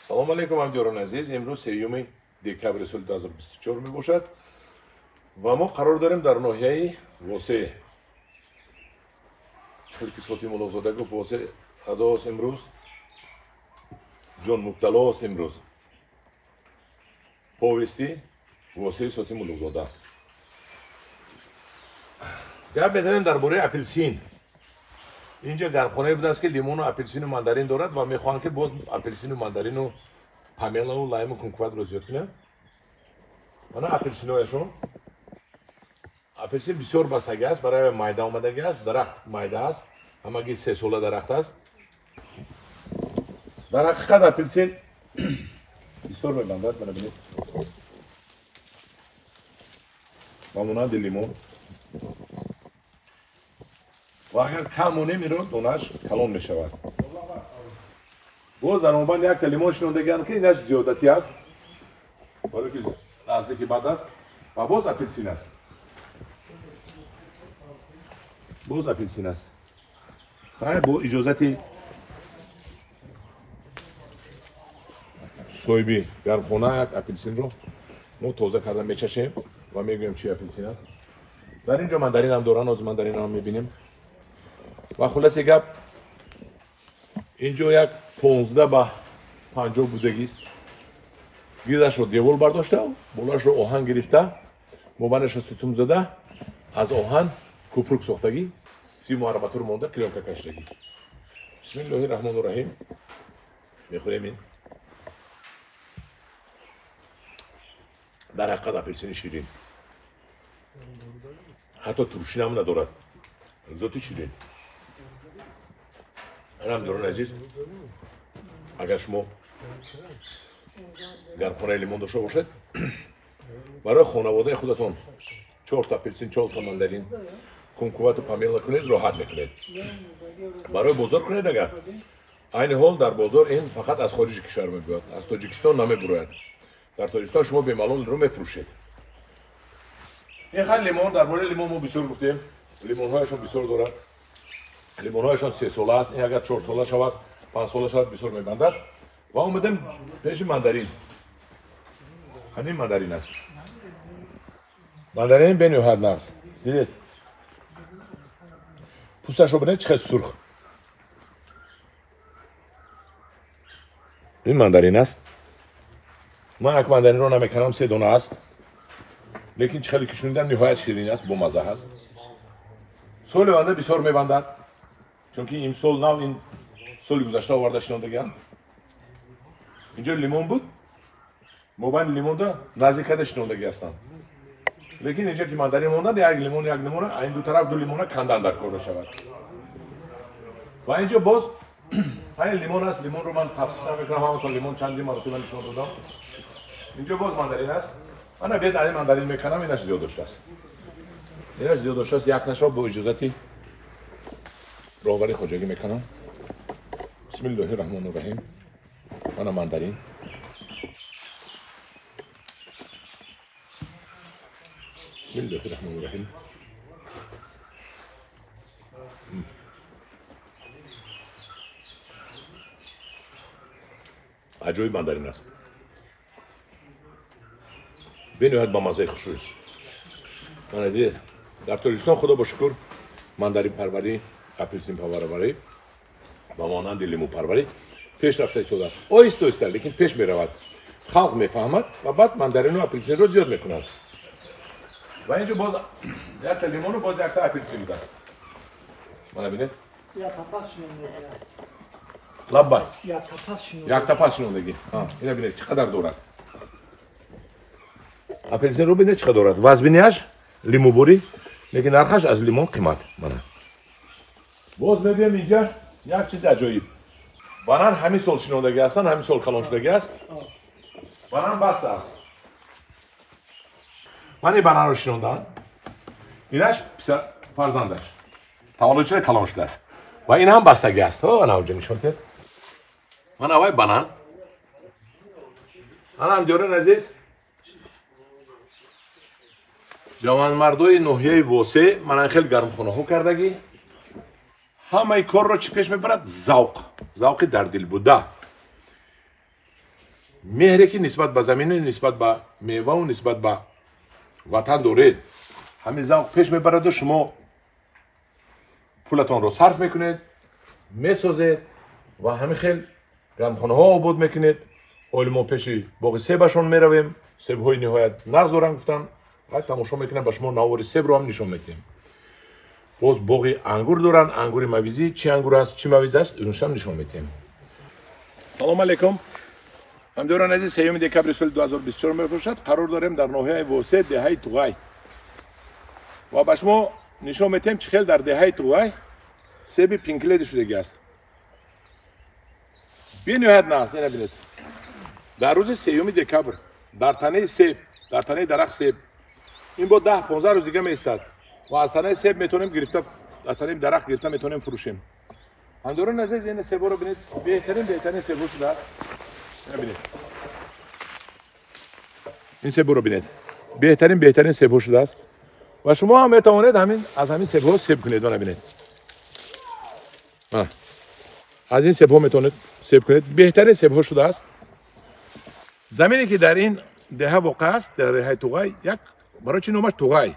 Салом алейкум, ҳамдиёрони азиз. Имрӯз 3 декабри соли 2024 мебошад ва мо қарор дорем дар ноҳияи Восе. Чун ки Соти Муллозода гуфт, Восе адост имрӯз, ҷон мубталост имрӯз. Повести Восеи Соти Муллозода. Гап мезанем дар бораи апелсин. Инҷа гармхонае будааст, ки лимону апелсину мандарин дорад ва мехоҳанд, ки боз апелсину мандарину памелаву лайму кумкватро зиёд кунанд. Мана апелсинояшон. Апелсин бисёр бастагӣ аст, барои майда омадагӣ аст, дарахт майда аст, ҳамагӣ 3 сола дарахт аст. Дар ҳақиқат апелсин бисёр мебандад, мана бинед. Ба монанди лимон. Ва агар кам монем, инро донаш калон мешавад. Боз дар мобайн якта лимон шинондагианд, ки инаш зиёдатӣ аст, барое ки наздики бад аст, ва боз апелсин аст. Боз апелсин аст. Хайр, бо иҷозати соҳиби гармхона як апелсинро мо тоза карда мечашем ва мегӯем, чи апелсин аст. Дар ин ҷо мандаринам доранд, ҳозир мандаринам мебинем. Ва хулоси гап, инҷо як 15 ба 50 будагист. Гирдашро девол бардошта, болоашро оҳан гирифта, мобайнашро сутун зада, аз оҳан кӯпрук сохтагӣ, симу арматур монда, клёнка кашидагӣ. Бисмиллоҳи раҳмони раҳим. Мехӯрем ин. Дар ҳақиқат апелсини ширин. Ҳатто туршинам надорад. Зоти ширин. Ҳамдиёрони азиз, агар шумо гармхонаи лимон дошта бошед, барои хонаводаи худатон 4 апелсин, 4 мандарин, кумкувату памела кунед, роҳат мекунед. Барои бозор кунед, агар айни ҳол дар бозор ин фақат аз хориҷи кишвар мебиёд, аз Тоҷикистон намебурояд. Дар Тоҷикистон шумо бемалол инро мефурӯшед. Ин хай лимон, дар бораи лимон мо бисёр гуфтем, лимонҳояшон бисёр дорад. Лимонҳояшон 3 сола аст, ин агар 4 сола шавад, 5 сола шавад, бисёр мебандад. Ва омадем пеши мандарин. Ҳамин мандарин аст. Мандарин бениҳоят нағз. Дидед? Пӯсташро бинед, чӣ хел сурх. Ин мандарин аст. Ман як мандаринро намеканам, 3 дона аст. Лекин чӣ хеле ки шунидам, ниҳоят ширин аст, бомазза аст. Соли оянда бисёр мебандад. Чунки имсол нав ин соли гузашта оварда шинондагиам. Инҷо лимон буд, мобайни лимонда наздик карда шинондагӣ ҳастанд. Лекин инҷо ки мандарин монданд, як лимон, як лимона, ин ду тараф ду лимона кандан дар кор мешавад. Ва инҷо боз ҳамин лимон аст. Лимонро ман тафсис намекунам, ҳаматон лимон чандин маротиба нишон додам. Инҷо боз мандарин аст. Мана биёд, ин мандарин меканам, инаш зиёд доштааст. Инаш зиёд доштааст, якташро бо иҷозати роҳбари хоҷагӣ мекунам. Бисмиллоҳи раҳмони раҳим. Мана мандарин. Бисмиллоҳи раҳмони раҳим. Аҷоиб мандарин аст. Бениҳоят ба маззаи хушрӯй. Мана дидед, дар Тоҷикистон худо бо шукр мандаринпарварӣ, апелсинпарварӣ ба монанди лимӯпарварӣ пеш рафта истодааст. Оҳиста оҳиста, лекин пеш меравад. Халқ мефаҳмад ва баъд мандарину апелсинро зиёд мекунад. Ва инҷо боз якта лимону боз якта апелсин будааст. Мана бинед. Лаббай. Якта пас шинондагӣ. Ина бинед, чӣ қадар дорад. Апелсинро бинед, чӣ қадар дорад. Вазбинияш лимӯборӣ, лекин нархаш аз лимон қимат. Мана. Боз мебием инҷа як чизи аҷоиб. Банан ҳамин сол шинондагӣ ҳастанд, ҳамин сол калон шудагӣ аст. Банан баста аст. Ман ин бананро шинондам. Инаш фарзандаш. Таваллуд шуда калон шудааст. Ва ин ҳам бастагӣ аст. Ана онҷо нишон диҳед. Ман аввай банан. Ана ҳамдиёрони азиз, ҷавонмардои ноҳияи Восе мана хел гармхонаҳо кардагӣ. Ҳамаи корро чӣ пеш мебарад? Завқ. Завқи дар дил буда. Меҳре ки нисбат ба замин, нисбат ба меваву нисбат ба ватан доред, ҳамин завқ пеш мебараду шумо пулатонро сарф мекунед, месозед ва ҳамин хел гармхонаҳо обод мекунед. Ҳоли мо пеши боғи себашон меравем, себҳои ниҳоят нағз доранд гуфтан, тамошо мекунем, ба шумо навори себро ҳам нишон медиҳем. Боз боғи ангур доранд, ангури мавизӣ, чӣ ангур аст, чӣ мавиз аст, иншам нишон медиҳем. Салом алейкум. Ҳамдиёрон азиз, 3 декабри соли 2024 мебошад. Қарор дорем дар ноҳияи Восе, деҳаи Туғай. Ва ба шумо нишон медиҳем чӣ хел дар деҳаи Туғай себи пинкледи шудагӣ аст. Бениҳоят нағз, ина бинед. Дар рӯзи 3 декабр дар танаи себ, дар танаи дарахт себ, ин бо 10-15 рӯз дига меистад ва аз танаи себ метавонем гирифта, аз танаи дарахт гирифта метавонем фурӯшем. Ҳамдиёрон азиз, ин себҳоро бинед, беҳтарин себҳо шудааст. Бинед. Ин себҳоро бинед. Беҳтарин себҳо шудааст ва шумо ҳам метавонед ҳамин аз ҳамин себҳо себ кунед. Мана бинед. Аз ин себҳо метавонед себ кунед. Беҳтарин себҳо шудааст. Замине ки дар ин деҳа воқеъ аст, дар деҳаи Туғай, як барои чӣ номаш Туғай?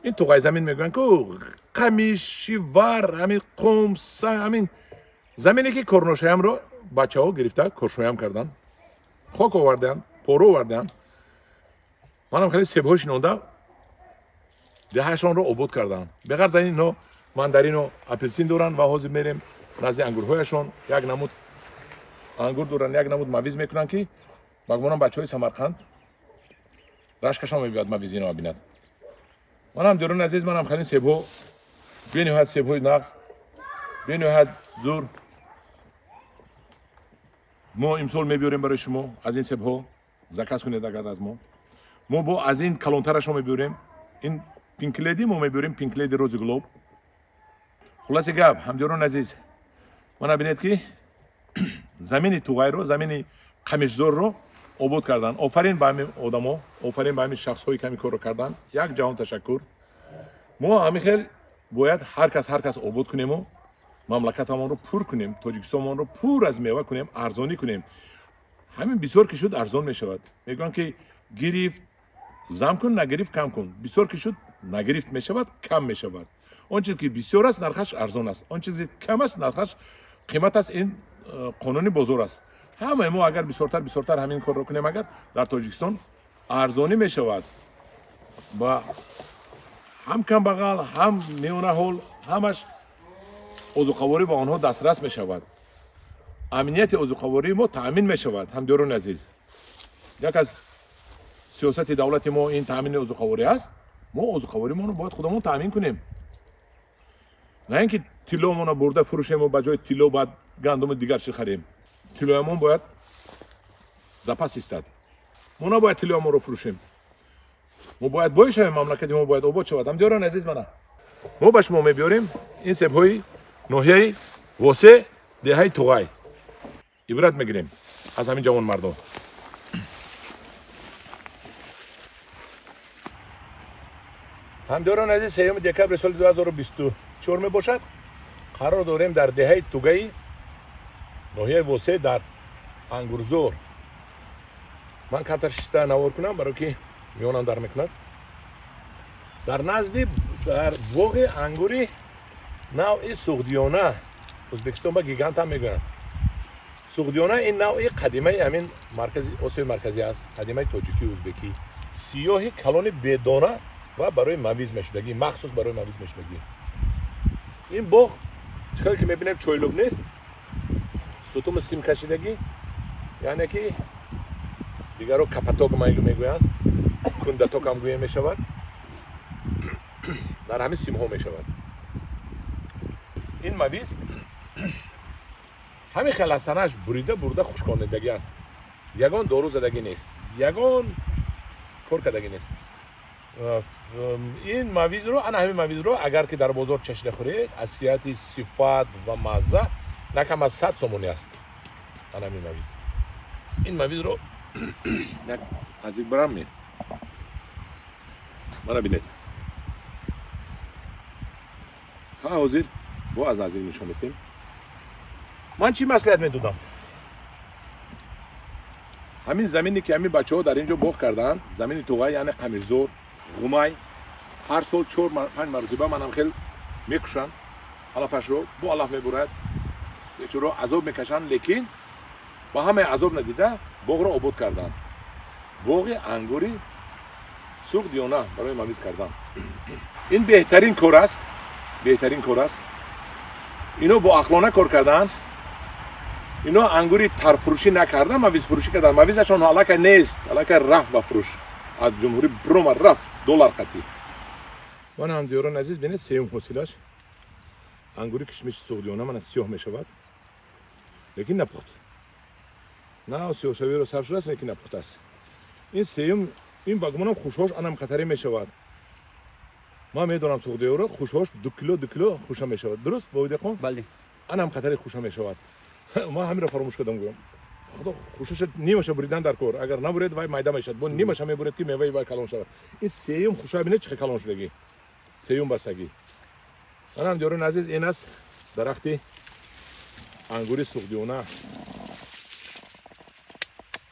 Ин Туғай замин мегӯянд ку қамиш, шивар, ҳамин қум, санг, ҳамин замине ки корношаямро бачаҳо гирифта коршоям карданд, хок оварданд, поро оварданд. Манам хеле себҳо шинонда деҳаашонро обод карданд. Беғарз аз инҳо мандарину апелсин доранд ва ҳозир мерем назди ангурҳояшон. Як намуд ангур доранд, як намуд мавиз мекунанд ки ба гумонам бачаҳои Самарқанд рашкашон мебиёд мавиз ино бинад. Манам дӯрони азиз, манам хеле себҳо, бениҳоят себҳои нағз, бениҳоят зур. Мо имсол мебиёрем барои шумо аз ин себҳо, заказ кунед агар аз мо. Мо бо аз ин калонтарашо мебиёрем. Ин пинкледи мо мебиёрем, пинкледи рози глоб. Хулоси гап, ҳамдиёрони азиз, мана бинед ки замини Туғайро, замини қамишзорро обод карданд. Офарин ба ҳамин одамо, офарин ба ҳамин шахсҳое ки ҳамин корро карданд. Як ҷаҳон ташаккур. Мо ҳамин хел бояд ҳар кас обод кунему мамлакатамонро пур кунем, Тоҷикистонмонро пур аз мева кунем, арзонӣ кунем. Ҳамин бисёр ки шуд арзон мешавад. Мегӯянд ки гирифт зам кун, нагирифт кам кун. Бисёр ки шуд нагирифт мешавад, кам мешавад. Он чизе ки бисёр аст нархаш арзон аст, он чизе кам аст нархаш қимат аст. Ин қонуни бозор аст. Ҳамаи мо агар бисёртар ҳамин корро кунем, агар дар Тоҷикистон арзонӣ мешавад ва ҳам камбағал, ҳам миёнаҳол, ҳамаш озуқаворӣ ба онҳо дастрас мешавад. Амнияти озуқавории мо таъмин мешавад. Ҳамдиёрони азиз, як аз сиёсати давлати мо ин таъмини озуқаворӣ аст. Мо озуқаворимонро бояд худамон таъмин кунем, на ин ки тилломонро бурда фурӯшему ба ҷои тилло баъд гандуму дигар чӣ харем. Тиллоямон бояд запас истад. Мо набояд тиллоямонро фурӯшем. Мо бояд бой шавем, мамлакати мо бояд обод шавад. Ҳамдиёрони азиз, мана мо ба шумо мебиёрем ин себҳои ноҳияи Восе, деҳаи Туғай. Ибрат мегирем аз ҳамин ҷавонмардон. Ҳамдиёрони азиз, 3 декабри соли 2024 мебошад. Қарор дорем дар деҳаи Туғаи ноҳияи Восе, дар ангурзор. Ман камтар шиста навор кунам, барои ки миёнам дар мекунад. Дар назди дар боғи ангури навъи Суғдиёна, Ӯзбекистон ба гигант ҳам мегӯянд. Суғдиёна ин навъи қадимаи ҳамин маркази Осиёи Марказӣ аст, қадимаи тоҷикию ӯзбекӣ. Сиёҳи калони бедона ва барои мавиз мешудагӣ, махсус барои мавиз мешудагӣ. Ин боғ чӣ хеле ки мебинем чойлуб нест, сутуми сим кашидагӣ, яъне ки дигаро капаток мегӯянд, кундаток ҳам гӯя мешавад, дар ҳамин симҳо мешавад. Ин мавиз ҳамин хел аз санааш бурида бурда хушконидагианд. Ягон дору задагӣ нест, ягон кор кардагӣ нест. Ин мавизро, ана ҳамин мавизро агар ки дар бозор чашида хӯред, аз сиҳати сифат ва мазза на кам аз 100 сомонӣ аст. Ана ҳамин мавиз. Ин мавизро як наздик барам ме. Мана бинед. Ҳа, ҳозир бо аз наздик нишон медиҳем. Ман чӣ маслиҳат медодам? Ҳамин замине ки ҳамин бачаҳо дар ин ҷо боғ карданд, замини туғай, яъне қамишзор, ғумай, ҳар сол 4-5 маротиба манам хел мекушанд алафашро, бо алаф мебурад, бечоро азоб мекашанд, лекин ба ҳамаи азоб надида боғро обод карданд. Боғи ангури суғдиёна барои мавиз кардан. Ин беҳтарин кор аст, беҳтарин кор аст. Ино бо ақлона кор карданд. Ино ангури тарфурӯшӣ накардан, мавизфурӯшӣ карданд. Мавизашон аллакай нест, аллакай рафт ба фурӯш. Аз ҷумҳурӣ биромад, рафт доллар қатӣ. Ман ҳамдиёрон азиз, бинед сеюм ҳосилаш ангури кишмиши суғдиёна мана сиёҳ мешавад, лекин напухт. На сиёҳшавиро сар шудааст, лекин напухтааст. Ин сеюм, ин ба гумонам хушҳош анам хатаре мешавад. Ман медонам суғдиёро хушҳош 2 кило 2 кило хуша мешавад. Дуруст, Бобидеҳқон? Бале. Анам хатаре хуша мешавад. Ман ҳаминро фаромӯш кардам, гӯям. Худо хушаша нимаша буридан дар кор. Агар набуред, вай майда мешавад. Бо нимаша мебуред ки меваи вай калон шавад. Ин сеюм хуша бинед чӣ хел калон шудагӣ. Сеюм бастагӣ. Манам диёрони азиз, ин аст дарахти ангури суғдиёна.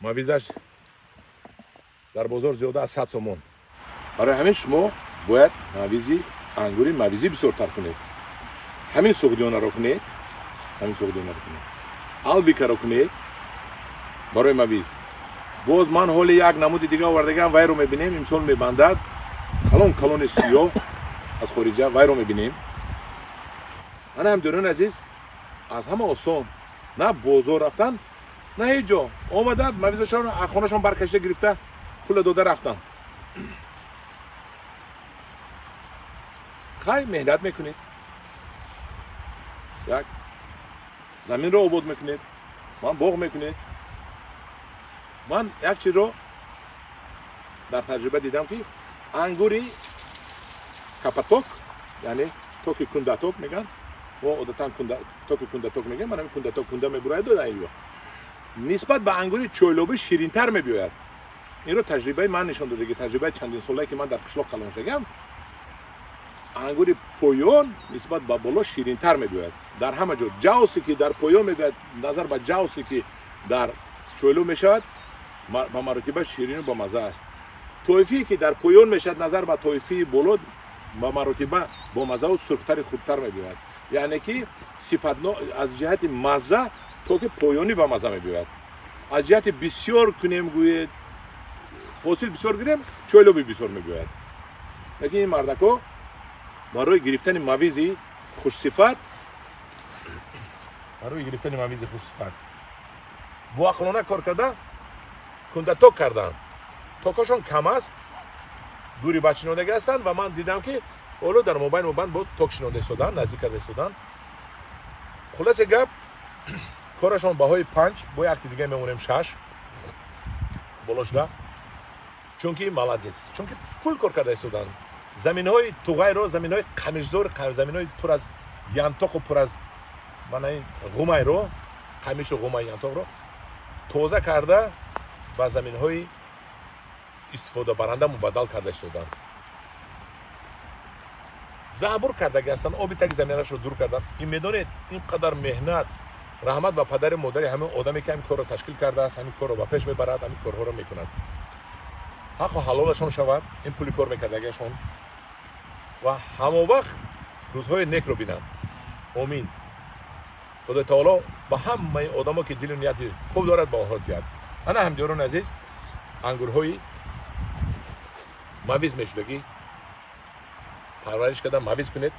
Мавизаш дар бозор зиёда аз 100 сомон. Барои ҳамин шумо бояд мавизи ангури мавизӣ бисёртар кунед. Ҳамин суғдиёнаро кунед, ҳамин суғдиёнаро кунед, албикаро кунед барои мавиз. Боз ман ҳоли як намуди дига овардагам, вайро мебинем, имсол мебандад калон калони сиёҳ аз хориҷа, вайро мебинем. Ана ҳамдиёрони азиз, аз ҳама осон на бозор рафтан, на ҳеҷ ҷо. Омада мавизашон аз хонашон баркашида гирифта пула дода рафтан. Хай меҳнат мекунед, як заминро обод мекунед, ман боғ мекунед. Ман як чизро дар таҷриба дидам, ки ангури капаток, яъне токи кундаток меган, мо одатан токи кундаток мегем, ман ҳамин кундаток кунда мебурояд дар инҷо, нисбат ба ангури чойлобӣ ширинтар мебиёяд. Инро таҷрибаи ман нишон додаги, таҷрибаи чандин солае ки ман дар қишлоқ калон шудагам, ангури поён нисбат ба боло ширинтар мебиёяд. Дар ҳама ҷо ҷавсе ки дар поён мебиёяд назар ба ҷавсе ки дар чойло мешавад, ба маротиба ширину бамаза аст. Тоифие ки дар поён мешавад назар ба тоифии боло ба маротиба бомазаву сурхтари хубтар мебиёяд. Яъне ки сифатно аз ҷиҳати мазза то ки поёнӣ ба мазза мебиёяд. Аз ҷиҳати бисёр кунем гӯед, ҳосил бисёр гирем, чойлоби бисёр мебиёяд. Лекин ин мардако барои гирифтани мавизи хушсифат, барои гирифтани мавизи хушсифат бо ақлона кор карда кундаток карданд. Токашон кам аст, дури баъд шинодагӣ ҳастанд ва ман дидам ки ҳоло дар мобайн мобайн боз ток шинода истоданд, наздик карда истоданд. Хулоси гап, корашон баҳои 5, бо якти дига мемонем 6 боло шуда, чунки молодец, чунки пул кор карда истоданд. Заминҳои туғайро, заминҳои қамишзор, заминҳои пур аз янтоқу пур аз мана ин ғумайро, қамишу ғумай янтоқро тоза карда ба заминҳои истифодабаранда мубаддал карда истоданд. Заҳбур кардагӣ ҳастанд, оби таги заминашро дур карданд. Ин медонед, ин қадар меҳнат, раҳмат ба падари модари ҳамин одаме ки ҳамин корро ташкил кардааст, ҳамин корро ба пеш мебарад, ҳамин корҳоро мекунад. Ҳаққу ҳалолашон шавад, ин пули кор мекардагиашон ва ҳамон вақт рӯзҳои некро бинанд. Омин. Худои таоло ба ҳамаи одамо ки дилу нияти хуб дорад ба онҳо диҳад. Ана ҳамдиёрони азиз, ангурҳои мавиз мешудагӣ парвариш карда мавиз кунед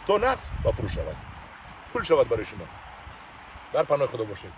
то нақд ба фурӯш шавад, пул шавад барои шумо. Дар паноҳи Худо бошед.